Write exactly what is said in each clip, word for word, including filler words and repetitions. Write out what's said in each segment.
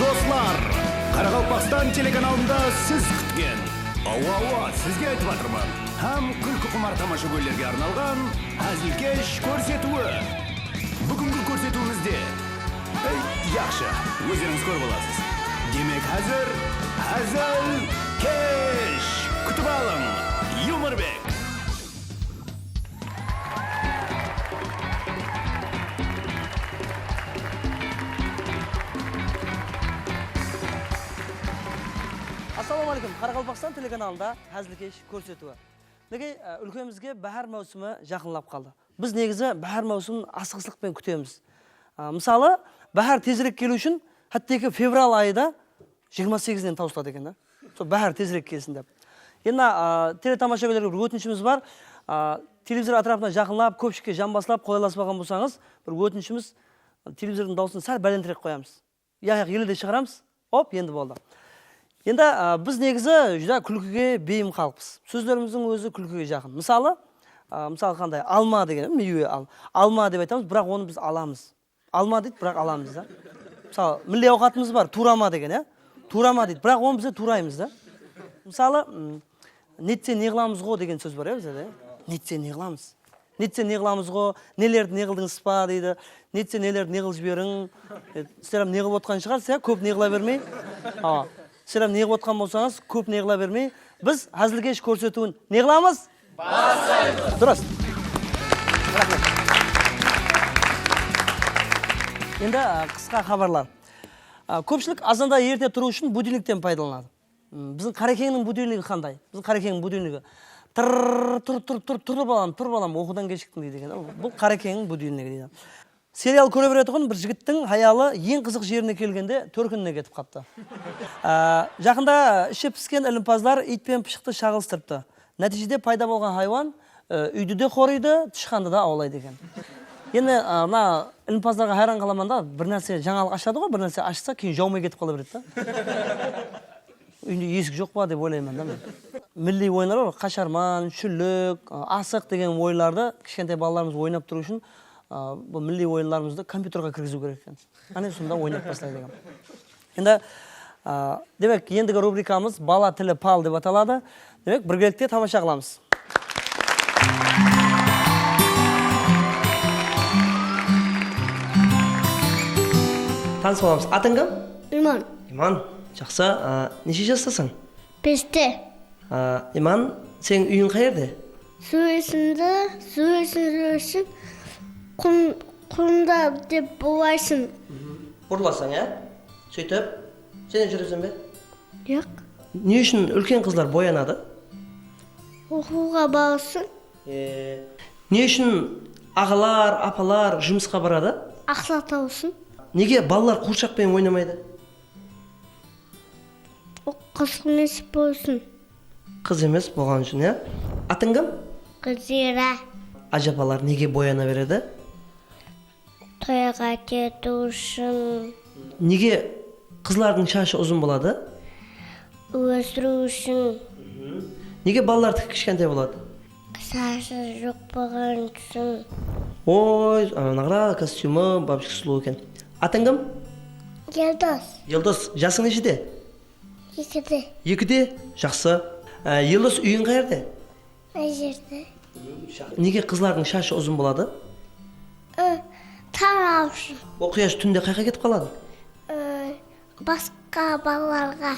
Doslar, Qaraqalpaqstan telekanalında siz kútken, awa, awa, sizge aytıp atırman, hám kúlkiqumar tamashagóylerge arnalǵan házilkesh kórsetiwi. Búgingi kórsetiwimizde, ey, yaqshı, ózlerińiz kórip alasız. Demek, házir házilkesh. Kútip alıń, Yumorbek. Assalawma aleykum. Qaraqalpaqstan telekanalında házilkesh kórsetiwi. Minekey, e, úlkemizge báhár máwsimi jaqınlap qaldı. Biz negizi báhár máwsimin asıǵıslıq penen kútemiz. A, mısalı, báhár tezirek keliw ushın hátteki fevral ayı da jigirma segizinen tawsıladı eken da. Sol báhár tezirek kelsin dep. Endi, a, teletamashagóylerge bir ótinishimiz bar. A, televizor átirapına jaqınlap, kópshikke janbaslap, qolaylasıp alǵan bolsańız, bir ótinishimiz, televizordıń dawısın sál bálentirek qoyamız. Yaq-yaq ele de shıǵaramız. Hop, endi boldı. Endi, a, biz negizi júdá kúlkige beyim xalıqpız. Sózlerimizdiń ózi kúlkige jaqın. Mısalı, a, mısalı qanday? Alma degen, miywe al. Alma dep aytamız, biraq onı biz alamız. Alma deydi, biraq alamız da. Mısalı, milliy awqatımız bar, tuwrama degen, ya. Tuwrama deydi, biraq onı biz de tuwraymız da. Mısalı, m, netse ne qılamız ǵo degen sóz bar, ya, bizlerde, ya. Netse ne qılamız? Netse ne qılamız ǵo, nelerdi ne qıldıńız ba deydi. Netse nelerdi ne qılıp jiberiń. E, sizler hám ne qılıp otqan shıǵarsız, ya, kóp ne qıla bermey. Awa. Sizler hám ne qılıp otqan bolsańız, kóp ne qıla bermey. Biz házilkesh kórsetiwin ne qılamız? Baslaymız. Durıs. Raxmet. Endi, a, qısqa xabarlar. A, kópshilik azanda erte turıw ushın budilnikten paydalanadı. M, biziń Qarekeńniń budilnigi qanday? Biziń Qarekeńniń budilnigi. Tırr, tur, tur, tur, tur, balam, tur, balam, oqıwdan keshiktiń deydi eken. Bul Qarekeńniń budilnigi deydi. Serial kóre beretuǵın bir jigittiń hayalı eń qızıq jerine kelgende tórkinine ketip qaptı. Á, jaqında ishi pisken ilimpazlar iyt penen pıshıqtı shaǵılıstırıptı. Nátiyjede payda bolǵan haywan, e, úydi de qorıydı, tıshqandı da awlaydı eken. Endi, a, mına ilimpazlarǵa hayran qalaman da, bir nárse jańalıq ashadı ǵoy, bir nárse ashsa, keyin jawmay ketip qala beredi da. Úyinde esik joq pa dep oylayman da men. Milliy oyınlar bar, qasharman, shúllik, a, asıq degen oyınlardı kishkentay balalarımız oynap turıw ushın, a, bul milliy oyınlarımızdı kompyuterge kirgiziw kerek eken. Áne, sonda oynap baslaydı eken. Endi, a, demek, endigi rubrikamız Bala tili pal dep ataladı. Demek, birgelikte tamasha qılamız. Tanıs bolamız. Atıń kim? Iman. Iman, jaqsı. A, neshe jastasań? Beste. A, Iman, seniń úyiń qayerde? Suw isimdi, suw isim, suw isim, qum, qumda dep bolaysın. Burılasań, ya? Sóytip, sen de júreseń be? Yoq. Ne ushın úlken qızlar boyanadı? Oqıwǵa barsın. E, ne ushın aǵalar, apalar jumısqa baradı? Aqsha tawsın. Nege balalar quwırshaq penen oynamaydı? O qız emes bolsın. Qız emes bolǵanı ushın, ya? Atıń kim? Gúlziyra. Ájapalar nege boyana beredi? Toyǵa ketiw ushın. Nege qızlardıń shashı uzın boladı? Ósiriw ushın. Nege balalar tek kishkentay boladı? Shashı joq bolǵanı ushın. Oy, a, naǵra kostyumı, babchik sulıw eken. Atıń kim? Eldos. Eldos, jasıń neshede? Ekide. Ekide? Jaqsı. A, Eldos, úyiń qayerde? Mına jerde. Nege qızlardıń shashı uzın boladı? I, taraw ushın. Ol quyash túnde qayaqqa ketip qaladı? I, basqa balalarǵa.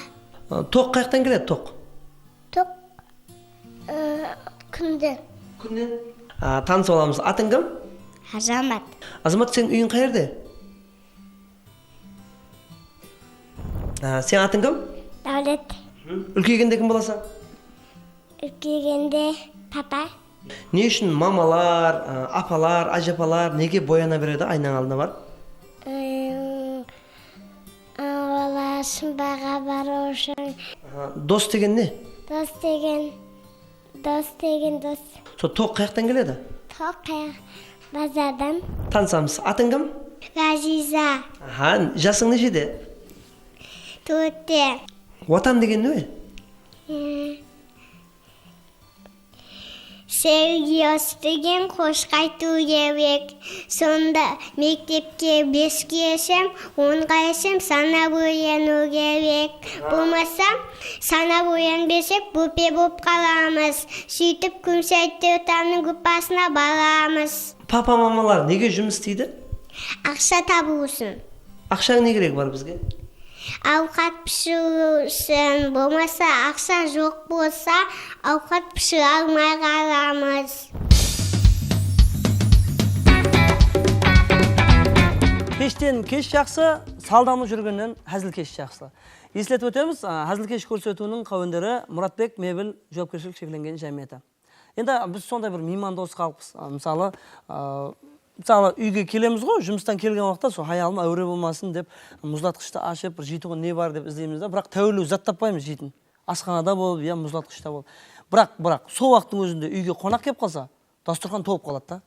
A, toq qayaqtan keledi, toq? Toq, ı, kúnden. Kúnnen? A, tanısıp alamız. Atıń kim? Azamat. Azamat, seniń úyiń qayerde? A, seniń atıń kim? Dáwlet. Úlkeygende kim bolasań? Úlkeygende papa. Ne ushın mamalar, a, apalar, ájapalar nege boyana beredi aynań aldına barıp? Im, Awalar shımbaqqa barıw ushın. Aha, dos degen ne? Dos degen, dos degen dos. Sol toq qayaqtan keledi? Toq qayaq? Bazardan. Tanısamız. Atıń kim? Gaziyza. Aha, jasıń neshede? Tórtte. Watan degen ne? Ee, Sergios degen qoshqa aytıw kerek. Sonda mektepke beshke shim, onǵa shim sanap úyreniw kerek. Bolmasa, sanap úyrenbesek, bópe bolıp qalamız. Sóytip, kúnshaytırtanıń gúppasına baramız. Papa-mamalar nege jumıs isteydi? Aqsha tabıw ushın. Aqshanıń ne keregi bar bizge? Awqat pishiriw ushın, bolmasa aqsha joq bolsa, awqat pishire almay qalamız. Keshten kesh jaqsı, saldamlı júrgennen házilkesh jaqsı. Esletip ótemiz, a, házilkesh kórsetiwiniń qáwenderi Muratbek mebel juwapkershiligi sheklengen jámiyeti. Endi biz sonday bir miymandos xalıqpız. A, mısalı, a, mısalı, úyge kelemiz ǵoy, jumıstan kelgen waqıtta sol hayalım áwere bolmasın dep, muzlatqıshtı ashıp, bir jeytuǵın ne bar dep izleymiz da, biraq táwirlew zat tappaymız jeytin. Asxanada bolıp, ya muzlatqıshta bolıp. Biraq, biraq, sol waqıttıń ózinde úyge qonaq kelip qalsa, dasturxan tolıp qaladı da.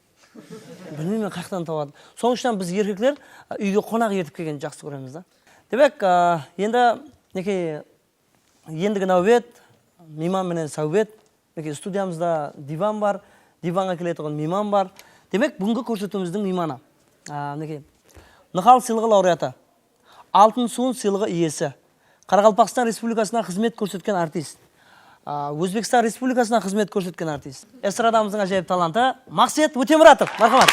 Bilmeymen, qayaqtan tabadı. Sonıń ushın biz erkekler, a, úyge qonaq ertip kelgendi jaqsı kóremiz da. Demek, a, endi, minekey, endigi náwbet, miyman menen sáwbet. Minekey, studiyamızda divan bar, divanǵa keletuǵın miyman bar. Demek, búgingi kórsetiwimizdiń miymanı, a, minekey, Nıhal sıylıǵı laureatı, Altın suwın sıylıǵı iyesi, Qaraqalpaqstan Respublikasına xızmet kórsetken artist, a, Ózbekstan Respublikasına xızmet kórsetken artist, estradamızdıń ájayıp talantı Maqset Ótemuratov. Marhamat.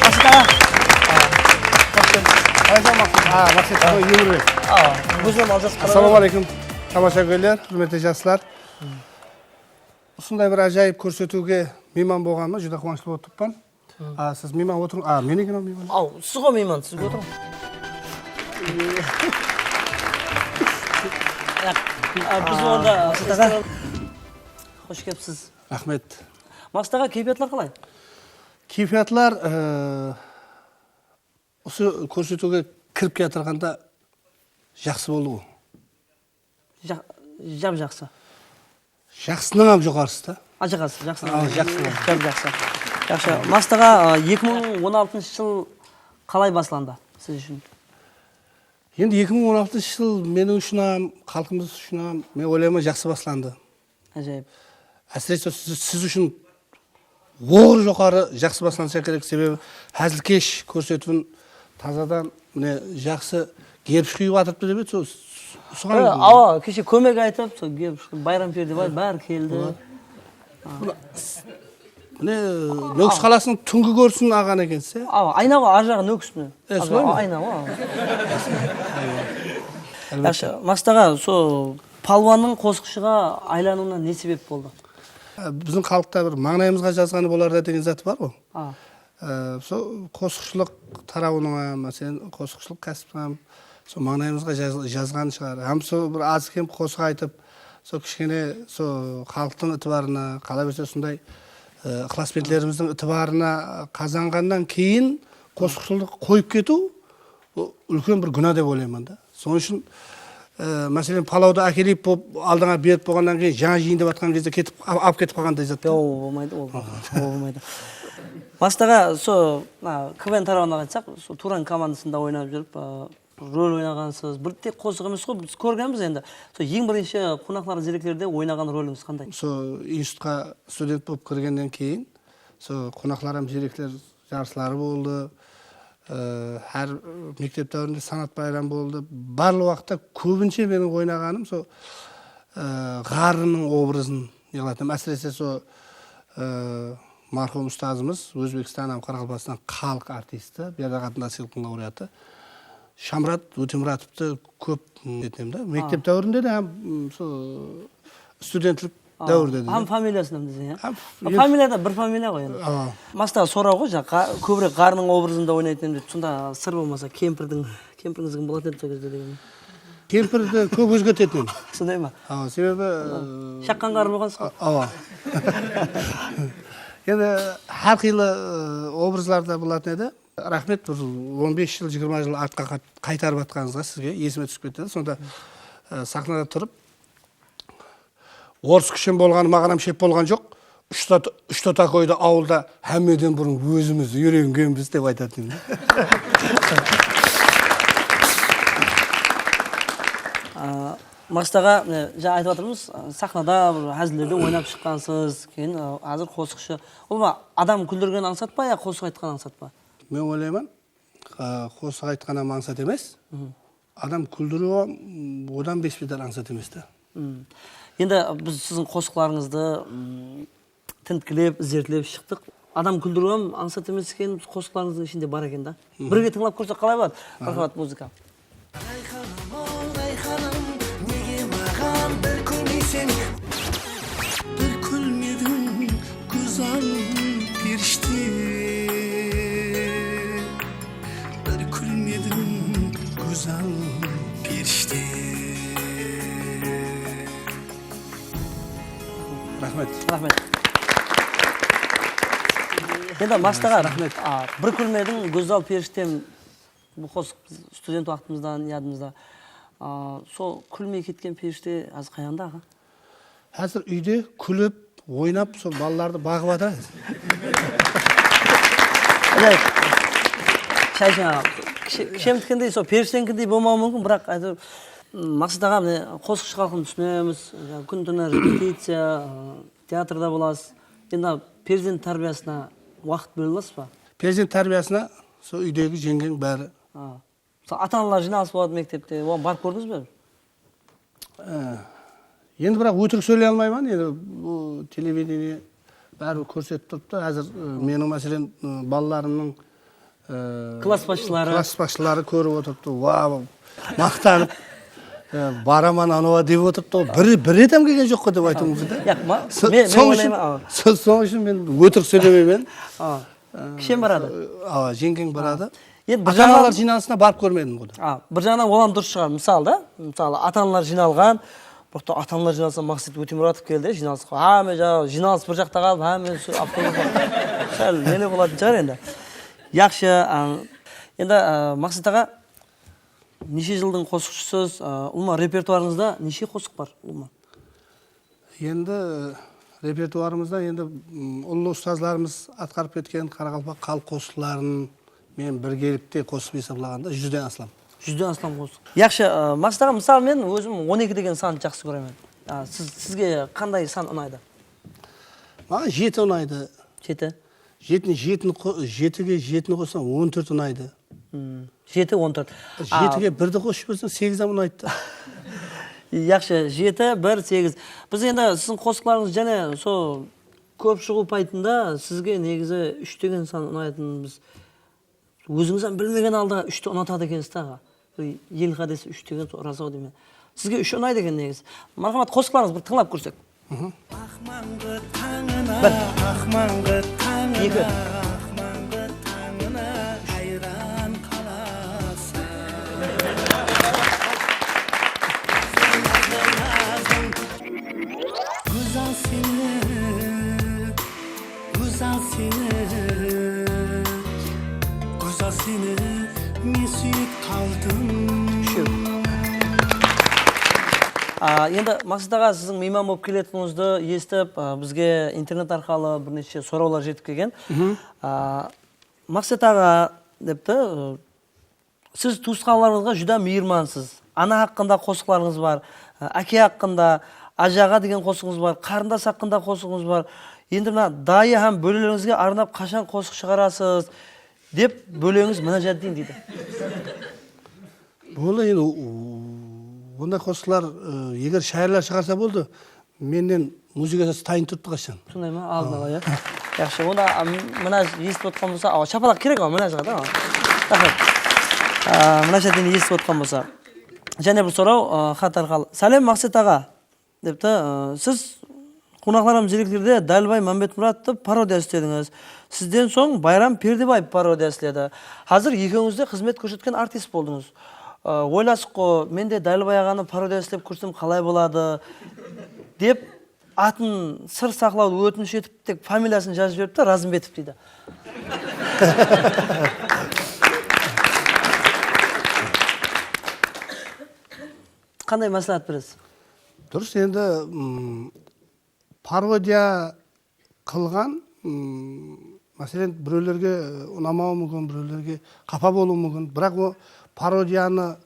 Maqset aǵa. Qalaysań, Maqset? A, Maqset, Emurbek. Awa, ózim aljasıp qaraman. Assalawma aleykum, tamashagóyler, húrmetli jaslar. Usınday bir ájayıp kórsetiwge miyman bolǵanıma júdá quwanıshlı bolıp turıppan. A, siz miyman otırıń. A, men eken-aw miyman. Aw, siz ǵoy miyman, siz otırıń. A, biz onda, Maqset aǵa, xosh kelipsiz. Raxmet. Maqset aǵa, keypiyatlar qalay? Keypiyatlar, e, usı kórsetiwge kirip kiyatırǵanda jaqsı boldı ǵoy. Ja-, jap-jaqsı. Jaqsınıń hám joqarısı da. A, joqarısı, jaqsınıń. A, jaqsınıń. Jap-jaqsı. Jaqsı. Maqset aǵa, a, eki mıń on altınshı jıl qalay baslandı siz ushın? Endi eki mıń on altınshı jıl meniń ushın hám, xalqımız ushın hám, men oylayman, jaqsı baslandı. Ájayıp. Ásirese siz, siz ushın oǵır joqarı jaqsı baslansa kerek, sebebi házilkesh kórsetiwin tazadan, mine, jaqsı gerbish quyıp atırıptı dep edi, sol, usıǵan. E, awa, keshe kómek aytıp, sol gerbish, Bayram Perdebay bári keldi. Mına, mine, Nókis qalasınıń túngi kórisin alǵan ekensiz, e? Awa, ayna ǵoy, arjaǵı Nókis mine. E, solay ma? Ayna ǵoy, awa. Jaqsı, Maqset aǵa, sol palwannıń qosıqshıǵa aylanıwına ne sebep boldı? E, biziń xalıqta bir mańlayımızǵa jazǵanı bolar da degen zat bar ǵoy. A. E, sol qosıqshılıq tarawınıń hám, máselen, qosıqshılıq kásiptiń hám sol mańlayımızǵa jaz-, jazǵanı shıǵar. Hám sol bir az-kem qosıq aytıp, sol kishkene sol xalıqtıń itibarına, qalaberse, usınday, e, ıqlasbentlerimizdiń itibarına qazanǵannan keyin qosıqshılıqtı qoyıp ketiw, bul úlken bir gúna dep oylayman da. Sonıń ushın, e, máselen, palawdı ákelip bolıp, aldıńa berip bolǵannan keyin, jańa jıyın dep atqan gezde ketip, al-, alıp ketip qalǵanday zat ta. Yoq, bolmaydı, ol, ol bolmaydı. Maqset aǵa, so, mına, K V N tarawına qaytsaq, so Turan komandasında oynap júrip, e, rol oynaǵansız. Bir tek qosıq emes ǵoy, biz kórgenbiz endi. So eń birinshi Qonaqlar ziyreklerde oynaǵan rolińiz qanday? So institutqa student bolıp kirgennen keyin, so Qonaqlar hám ziyrekler jarısları boldı. E, hár mektep dáwirinde sanat bayram boldı. Barlıq waqıtta kóbinshe meniń oynaǵanım so, e, ǵarrınıń obrazın yıǵılatınman. Ásirese so, e, marhum ustazımız, Ózbekstan hám Qaraqalpaqstan xalıq artisti, Berdaq atındaǵı sıylıqtıń laureatı Shamurat Ótemuratovtı kóp, m, etemen da. Mektep dáwirinde de hám, m, so studentlik dáwirde de. Hám familiyasın hám deseń, ya? Hám, familiyada bir familiya ǵoy endi. Awa. Maqset aǵa, soraw ǵoy, jańa qa-, kóbirek ǵarrınıń obrazında oynaytın edim dep, sonda sır bolmasa, kempirdiń, kempirińiz kim bolatuǵın edi sol gezde degen. Kempirdi kóp ózgertetin edim. Sonday ma? Awa, sebebi, e, shaqqan ǵarrı bolǵansız ǵoy. A-, awa. Endi hár qıylı, e, obrazlarda bolatuǵın edi. Raxmet, bir on bes jıl, jigirma jıl artqa qat-, qaytarıp atqanıńızǵa sizge, esime túsip ketti. Sonda, e, saxnada turıp, orıs kúshen bolǵanı maǵan hám shep bolǵan joq. Что, что такойdı awılda hámmeden burın ózimiz úyrengenbiz dep aytatın edim. A, Maqset aǵa, mine, jańa aytıp atırmız, saxnada bir házillerde oynap shıqqansız, keyin, ı, házir qosıqshı. Bul ma, adam kúldirgen ańsat pa ya qosıq aytqan ańsat pa? Men oylayman, ı, qosıq aytqan hám ańsat emes. Adam kúldiriw hám, mm, odan bes bedel ańsat emes te. Endi biz siziń qosıqlarıńızdı, mm, tintkilep, izertlep shıqtıq. Adam kúldiriw hám ańsat emes eken, qosıqlarıńızdıń ishinde bar eken da. Birge tıńlap kórsek qalay boladı? Marhamat, muzıka. Rayxanam-aw, Rayxanam, nege maǵan bir kúlmeyseń? Bir kúlmediń, gózzal perishte. Bir kúlmediń, gózzal perishte. Raxmet. Raxmet. Endi Maqset aǵa, raxmet. A, bir kúlmediń, gózzal perishtem, bul qosıq biz student waqtımızdan yadımızda. A, sol kúlmey ketken perishte házir qayanda, aǵa? Házir úyde kúlip, oynap, sol balalardı baǵıp atır. Mine, Shayshan aǵa, kishi-, kishemdikindey, sol perishtenikindey bolmawı múmkin, biraq, áytewir, m, Maqset aǵa, mine, qosıqshı xalqın túsinemiz, kún-túni repeticiya, ı, teatrda bolasız. Endi perzent tárbiyasına waqıt bóle alasız ba? Perzent tárbiyasına sol úydegi jeńgeń bári. A. Mısalı, ata-analar jıynalısı boladı mektepte, oǵan barıp kórdińiz be? E, endi biraq ótirik sóyley almayman, endi bul televidenie báribir kórsetip turıptı. Házir, e, meniń, máselen, e, balalarımnıń, e, klass basshıları, klass basshıları kórip otırıptı. Wow, maqtanıp, e, baraman anawa dep otırıptı. Bir, bir ret hám kelgen joq ǵo dep aytıwım múmkin da. Yaq, ma-, so-, men, men sonıń ushın, oylayman, awa. So-, sonıń ushın men ótirik sóylemeymen. Awa. Kishem baradı. Awa, jeńgeń baradı. Endi bir jaǵınan ata-analar jıynalısına barıp kórmedim, quda. A, bir jaǵınan ol hám durıs shıǵar. Mısalı da, mısalı, ata-analar jıynalǵan, biraqta ata-analar jıynalısına Maqset Ótemuratov keldi, jıynalısqa. Hámme jaǵı, jıynalıs bir jaqta qalıp, hámme usı avtobusqa. Sál nele bolatın shıǵar endi. Yaqshı, a, endi, a, Maqset aǵa, neshe jıldıń qosıqshısız, a, ulıwma repertuarıńızda neshe qosıq bar, ulıwma? Endi, e, repertuarımızda endi, m, ullı ustazlarımız atqarıp ketken qaraqalpaq xalıq qosıqların men birgelikte qosıp esaplaǵanda júzden aslam. Júzden aslam qosıq. Yaqshı, e, Maqset aǵa, mısalı, men ózim on eki degen sandı jaqsı kóremen. A, siz, sizge qanday san unaydı? Maǵan jeti unaydı. Jeti? Jetini, jetini qo-, jetige jetini qossam, on tórt unaydı. Hmm, jeti, on tórt. A, jetige birdi qosıp jibersem, segiz hám unaydı da. Yaqshı, jeti, bir, segiz. Biz endi siziń qosıqlarıńız jáne sol kóp shıǵıw payıtında sizge negizi úsh degen san unaytın biz. Ózińiz hám bilmegen halda úshti unatadı ekensiz da, aǵa. Bir el qádesi úsh degen sol ıras-aw deymen. Sizge úsh unaydı eken negizi. Marhamat, qosıqlarıńızdı bir tıńlap kórsek. Bir. Eki. Gózzal seni, gózzal seni, gózzal seni men súyip qaldım. Úshew. A, endi Maqset aǵa, siziń miyman bolıp keletuǵınıńızdı esitip, a, bizge internet arqalı bir neshe sorawlar jetip kelgen. A, Maqset aǵa, depti, ı, siz tuwısqanlarıńızǵa júdá miyirmansız. Ana haqqında qosıqlarıńız bar, ı, áke haqqında, ájaǵa degen qosıǵıńız bar, qarındas haqqında qosıǵıńız bar. Endi mına dayı hám bólelerińizge arnap qashan qosıq shıǵarasız, dep bóleńiz minajat eteyin deydi. Boldı, endi, o-, onday qosıqlar, ı, eger shayırlar shıǵarsa boldı. Mennen muzıka jasap tayın turıptı qashan. Sonday ma? Aldın ala, ya. Yaqshı, onda, a, mına esitip otqan bolsa, awa, shapalaq kerek aǵa, mına jaǵa da. Raxmet. A, mına jerden esitip otqan bolsa. Jáne bir soraw, a, xat arqalı. Sálem, Maqset aǵa, depti. A, siz Qunaqlar hám zeriklerde Dálibay Mámbetmuratovtı parodiya isledińiz. Sizden soń Bayram Perdebaev parodiya isledi. Házir ekewińiz de xızmet kórsetken artist boldıńız. A, oylasıq ǵo, men de Dálibay aǵanı parodiya islep kórsem qalay boladı, dep atın sır saqlawdı ótinish etip, tek familiyasın jazıp jiberipti, Razımbetov deydi. Qanday másláhát beresiz? Durıs, endi, mm, parodiya qılǵan, mm, máselen, birewlerge unamawı múmkin, birewlerge qapa bolıwı múmkin, biraq o parodiyanı,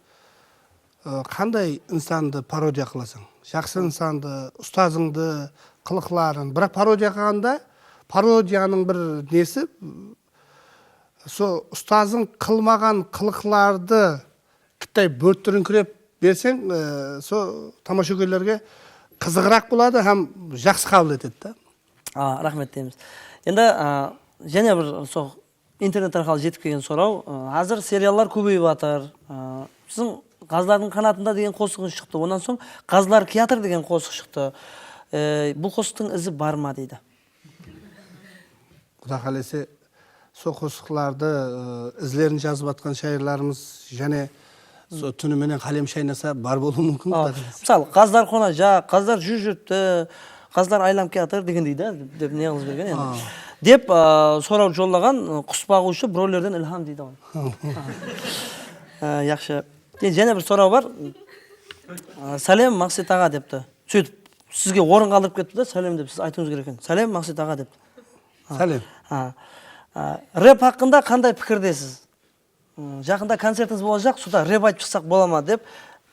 ı, qanday insandı parodiya qılasań? Jaqsı insandı, ustazıńdı, qılıqların. Biraq parodiya qılǵanda, parodiyanıń bir nesi, so ustazıń qılmaǵan qılıqlardı bittay bórttirińkirep berseń, e, so tamashagóylerge qızıǵıraq boladı hám jaqsı qabıl etedi da. A, raxmet deymiz. Endi, a, jáne bir so internet arqalı jetip kelgen soraw. A, házir seriallar kóbeyip atır. A, siziń Ǵazlardıń qanatında degen qosıǵıńız shıqtı. Onnan soń Ǵazlar kiyatır degen qosıq shıqtı. E, bul qosıqtıń izi bar ma deydi. Quda qálese, sol qosıqlardı, ı, izlerin jazıp atqan shayırlarımız jáne sol túni menen qálem shaynasa bar bolıwı múmkin, Quda qálese. Mısalı, Ǵazlar qonajaq, Ǵazlar júz júrtti, Ǵazlar aylanıp kiyatır degendey da, dep ne qılıp bergen endi. Dep, ı, soraw jollaǵan, ı, qus baǵıwshı birewlerden ilham deydi ǵoy. I, yaqshı. Endi jáne bir soraw bar. I, sálem, Maqset aǵa, depti. Sóytip, sizge orın qaldırıp ketti da, sálem dep siz aytıwıńız kerek eken. Sálem, Maqset aǵa, depti. Sálem. Ha. A, rep haqqında qanday pikirdesiz? Hmm, jaqında koncertińiz bolajaq, sonda rep aytıp shıqsaq bola ma dep,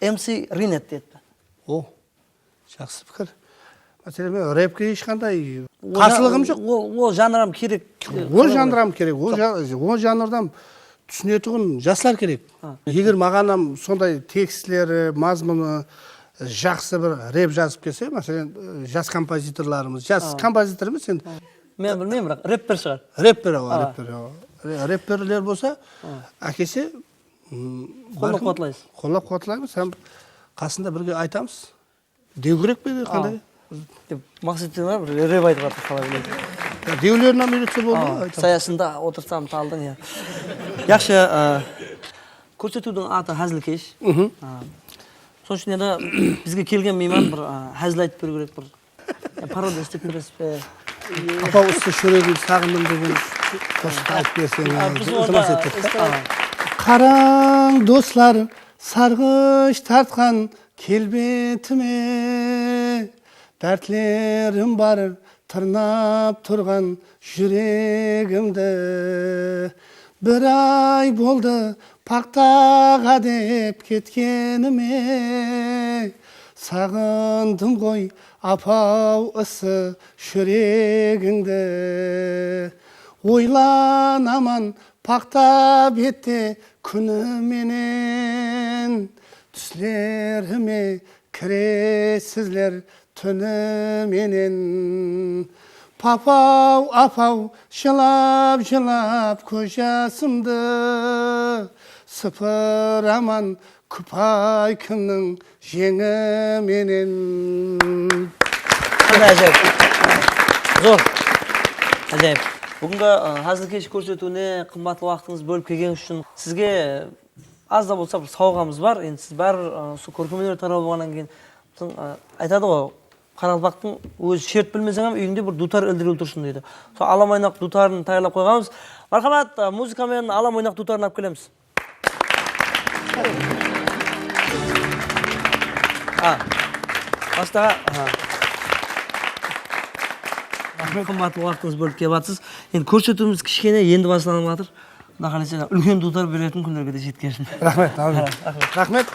M C Rinet depti. O, jaqsı pikir. Máselen, men repke hesh qanday qarsılıǵım joq. Ol, ol janr hám kerek. Ol janr hám kerek. Ol ja-, ol janrdan túsinetuǵın jaslar kerek. Eger maǵan hám sonday tekstleri, mazmunı, jaqsı bir rep jazıp kelse, máselen, jas kompozitorlarımız, jas kompozitor emes endi. Men bilmeymen, biraq repper shıǵar. Repper, awa, repper, awa. Re-, repperler bolsa, ákelse, mm, qollap-quwatlaymız. Qollap-quwatlaymız hám qasında birge aytamız. Dew kerek pe, qanday? Dep, Maqset bir rep aytıp atır, qala bilesiz. Ya, dewlerin hám úyretse boldı ǵoy, aytam. Sayasında otırsam taldıń, ya. Yaqshı, a, kórsetiwdiń atı Házilkesh. A, sonıń ushın endi bizge kelgen miyman bir, a, házil aytıp beriw kerek, bir, ya, parodiya islep beresiz be? Apaw, usı shóregimdi saǵındım degen qosıqtı aytıp berseńiz, iltimas ettik. Qarań, doslar, sarǵısh tartqan kelbetime, dártlerim bar tırnap turǵan júregimdi. Bir ay boldı paxtaǵa dep ketkenime, saǵındım ǵoy, apaw, ıssı shóregińdi. Oylanaman paxta bette kúni menen, túslerime kiresizler túni menen. Papaw, apaw, jılap-jılap kóz jasımdı sıpıraman kupay kimniń jeńi menen. Qanday ájayıp. Zor. Ájayıp. Búgingi, ı, Házilkesh kórsetiwine qımbatlı waqtıńızdı bólip kelgenińiz ushın sizge az da bolsa bir sawǵamız bar. Endi siz báribir, ı, usı kórkem óner tarawı bolǵannan keyin, ı, aytadı ǵoy, qaraqalpaqtıń ózi shert bilmeseń hám úyińde bir duwtar ildiriwli tursın deydi. Sol Alam oynaq duwtarın tayarlap qoyǵanbız. Marhamat, ı, muzıka menen Alam oynaq duwtarın alıp kelemiz. A, basta, a. Qımbatlı waqtıńızdı bólip kelip atırsız. Endi kórsetiwimiz kishkene endi baslanıp atır. Quda qálese, úlken duwtar beretin kúnlerge de jetkersin. Raxmet, ámin. Raxmet. Raxmet.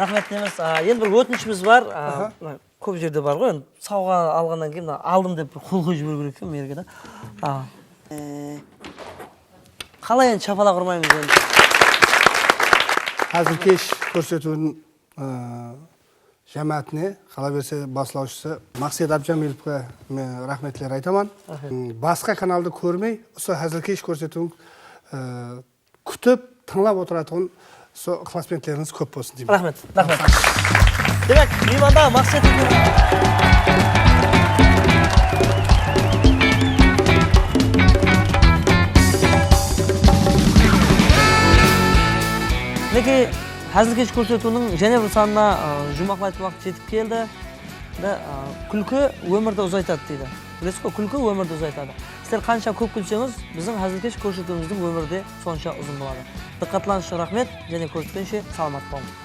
Raxmet deymiz. A, endi bir ótinishimiz bar. A, kóp jerde bar ǵoy, endi sawǵa alǵannan keyin mına aldım dep bir qol qoyıp jiberiw kerek eken mına jerge de. A. E, qalay endi shapalaq urmaymız endi. Házilkesh kórsetiwin, ı, jámáátine, qalaberse, baslawshısı Maqset Abjamilovqa men raxmetler aytaman. Raxmet. M, basqa kanaldı kórmey, usı Házilkesh kórsetiwin, ı, kútip, tıńlap otıratuǵın usı ıqlasbentleriniz kóp bolsın deymen. Raxmet, raxmet. Demek, miymanda Maqset eken. Minekey, Házilkesh kórsetiwiniń jáne bir sanına, ı, juwmaqlaytuǵın waqıt jetip keldi. Da, a, kúlki ómirdi uzaytadı deydi. Bilesiz ǵoy, kúlki ómirdi uzaytadı. Sizler qansha kóp kúlseńiz, biziń Házilkesh kórsetiwimizdiń ómiri de sonsha uzın boladı. Dıqqatlarıńız ushın raxmet, jáne kóriskenshe, salamat bolıń.